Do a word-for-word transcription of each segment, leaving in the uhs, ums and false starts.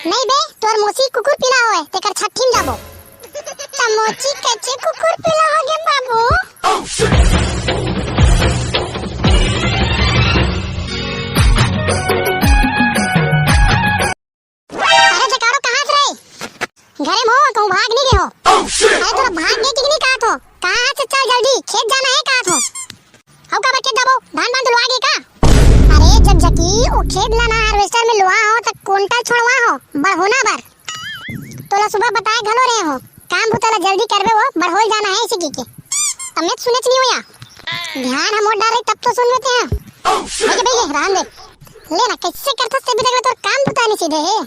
नहीं बे, तोर मौसी कुकुर पीला होय, तेकर छट्ठी में जाबो। त मौसी कइसे कुकुर पीला हो गे बाबू? अरे जकाड़ो, कहाँ से रे? घरे में हो, कहूँ भाग नहीं गए हो? अरे तोला भाग गए कि नहीं कहा थो? कहाँ से चल जल्दी, खेत जाना है कहा थो? हऊ काबर खेत जाबो? धान बान तो लुआ गे का? अरे जकजकी, ओ खेत ला ना हार्वेस्टर में लुआ हो त कोंटा छोड़वा हो, बड़होना बर। तोला सुबह बताए घलो रहे हो, काम बुता ला जल्दी करबे, वो बड़होल जाना है इसी की के। तमें तो सुनेच नहीं हो या। ध्यान हम मोड़ डाल रही तब तो सुन लेते हैं। भैया, भैया, रहन दे। ले ना, कैसे करथस ते भी देख ले, तोर काम बुता नहीं सीधे है।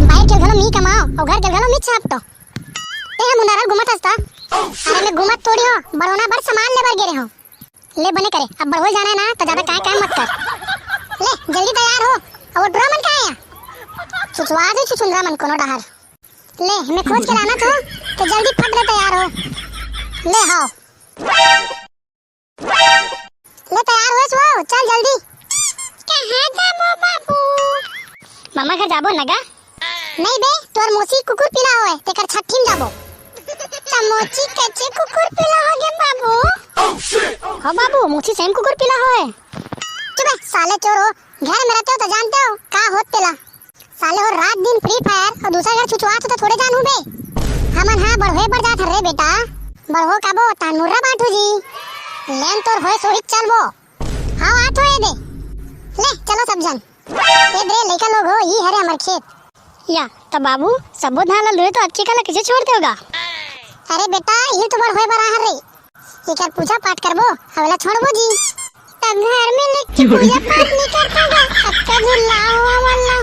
बाहर के घलो मी कमाओ, और घर के घलो मी छाप तो। ते हम उनारल घुमत हस ता। अरे मैं घुमत थोड़ी हो, बड़होना बर सामान ले बर गे रहे हो। ले बने करे, अब बड़होल जाना है ना, तो ज्यादा काय काय मत कर। ले, जल्दी तैयार हो। अब वो डोरा मन कहाँ है? सुचवा दे छुछुंदरा मन कोनो डहर। ले, मैं खोज के लाना तो, तो जल्दी फट ले तैयार हो। ले, हाओ। ले, तैयार होए सो, चल जल्दी। कहाँ जाबो बाबू? मामा घर जाबो नगा। नहीं बे, तोर मौसी कुकुर पीला होय, तेकर छट्ठी में जाबो। त मौसी कइसे कुकुर पीला हो गे बाबू? हो बाबू, मौसी सेम कुकुर पीला होय। चुप बे, साले चोर हो, घर में रहते हो तो जानते हो का होत तेला। साले हो रात दिन Free Fire और दूसरा घर छुछुआत हो तो थोड़े जानहू बे। हमन हाँ बड़होए बर जात हन रे बेटा। बड़हो काबो तान मुर्रा बांटू जी। लेन तोर होए सोहित चल वो। हाँ आत हो ए दे। ले चलो सब जन। ए दे लइका लोग हो, ई हरे हमर खेत। या, त बाबू, सबो धान ला लुए तो अतके काला कइसे छोड़ दे होगा? अरे बेटा, ई तो बड़होए बर आहर रे। एकर पूजा पाठ करबो, अवेला छोड़बो जी। त घर में लेके पूजा पाठ नहीं करता गा, अतका झुल्ला हुआ वाला।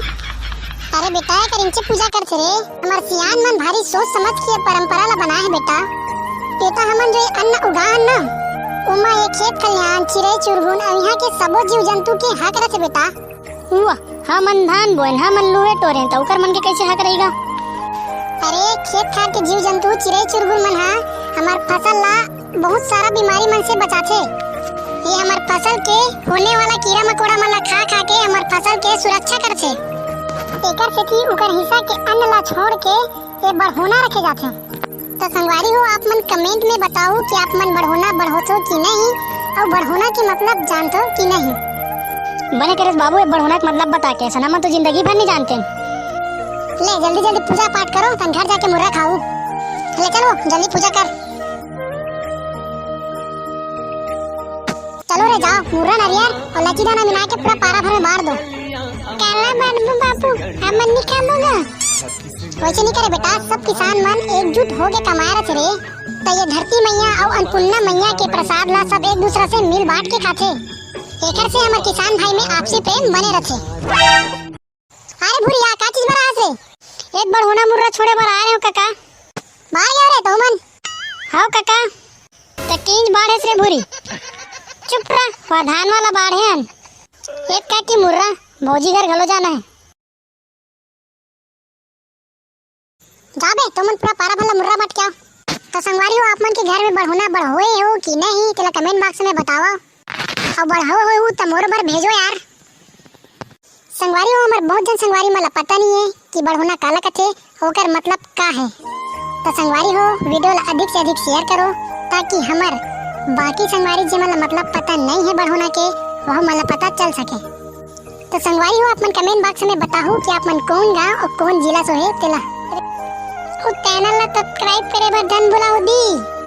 अरे बेटा, एकर इंचे पूजा करथे रे। हमर सियान मन भारी सोच समझ के ये परंपरा ला बनाए हे बेटा। बेटा, हमन जो ये अन्न उगाहन ना, ओमा ये खेत खलिहान, चिरई चुरगुन अउ इहाँ के सबो जीव जंतु के हक रथे बेटा। उवा, हमन धान बोएन, हमन लुए टोरेन, त ओकर मन के कइसे हक रहिगा? अरे, खेत खार के जीव जंतु, चिरई चुरगुन मन ह हमर फसल ला बहुत सारा बीमारी मन से बचाथे। ये हमर फसल के होने वाला कीरा मकोड़ा मन ला खा खा के हमर फसल के सुरक्षा करथे। एकर सेती ओकर हिस्सा के अन्न ला छोड़ के ये बड़होना रखे जाथे। त संगवारी हो, आप मन comment में बताओ कि आप मन बड़होना बड़होथो कि नहीं, अउ बड़होना के मतलब जानथो कि नहीं। बने करेस बाबू, ये बड़होना के मतलब बता के, सना मन तो जिंदगी भर नहीं जानते। ले जल्दी जल्दी पूजा पाठ करो, तन घर जाके मुर्रा खाऊ। ले चलो जल्दी पूजा कर। चलो रे जाओ, मुर्रा नरियर अउ लची दाना मिला के पूरा पारा भर में बांट दो। काला बांटबो बाबू, हमन नहीं खाबो गा। वइसे नहीं करे बेटा, सब किसान मन एकजुट होके कमाए रथे रे। त ये धरती मैया अउ अन्नपूर्णा मैया के प्रसाद ला सब एक दूसरा से मिल बांट के खाथे। एकर से हमर किसान भाई में आपसी प्रेम बने रथे। अरे भुरिया, का चीज बर आस रे? एक बड़होना मुर्रा छोड़े बर आ रहे हो काका। बाहर गया रे तो मन। हाव काका। त किंज बाढ़ेस रे भुरी। चुप रह, वह धान वाला बाढ़े हन। एक काकी मुर्रा, भौजी घर घलो जाना है। जा बे, तुमन पूरा पारा भर ला मुर्रा बांट के आओ। त संगवारी हो, आप मन के घर में बड़होना बड़होए हो कि नहीं, तेला comment box में बतावा। अउ बड़होए हो त मोर बर भेजो यार। संगवारी हो, हमर बहुत जन संगवारी मन ला पता नहीं है कि बड़होना काला कथे, ओकर मतलब का है। त संगवारी हो, video ला अधिक से अधिक share करो, ताकि हमर बाकी संगवारी जेमन ला मतलब पता नहीं है बड़होना के, वह मन ला पता चल सके। त संगवारी हो, आप मन comment box में बताहू कि आप मन कौन गांव अउ कौन जिला से हो तेला। अउ channel ला subscribe करे बर झन भुलाहू दी।